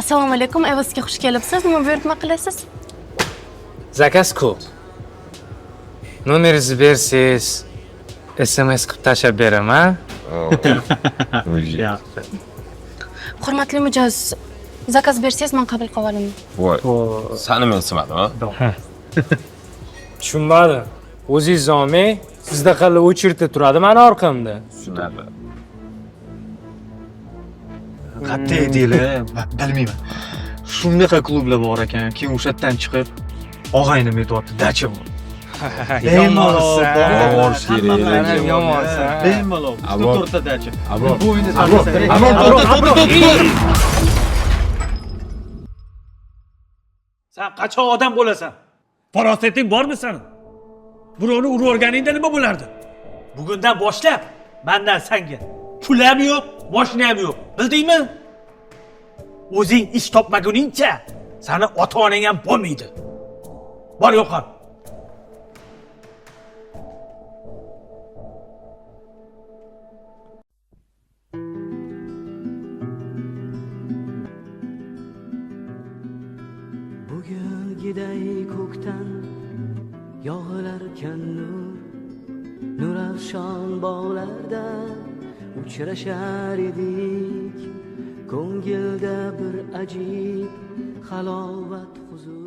Assalomu alaykum, Evosga xush kelibsiz. Nima buyurtma qilasiz? Zakaz ko'p. Nomeringizni bersangiz, SMS qilib tashlab beraman. Hurmatli mijoz, zakaz bersangiz men qabul qilib olaman. Voy. Sani mensimadim, ha? Tushunmadim. O'zingiz olmang, sizda qanday o'chirda turadi mani orqamda. Shunaqa. Qayerda edinglar? Bilmayman. Shunaqa klublar bor ekan, keyin o'sha yerdan chiqib og'aynim aytyapti, dacha bor. Yomonsan. Borish kerak. Yomonsan. Bemalol. Abror. 4ta dacha. Abror. Bu o'yinni Abror. Abror, Sen qachon odam bo'lasan? Farosating bormi sani? Birovni urib yuborganingda nima bo'lardi? Bugundan boshlab mendan senga pul ham yo'q, mashina ham yo'q. Bildingmi? O'zing ish topmaguningcha sani ota-onang ham bo'lmaydi. Bor yo'qol. Bugungiday ko'kdan yog'ilarkan nur, nurafshon bog'larda uchrashar edik. Ko'ngilda bir ajib halovat huzur.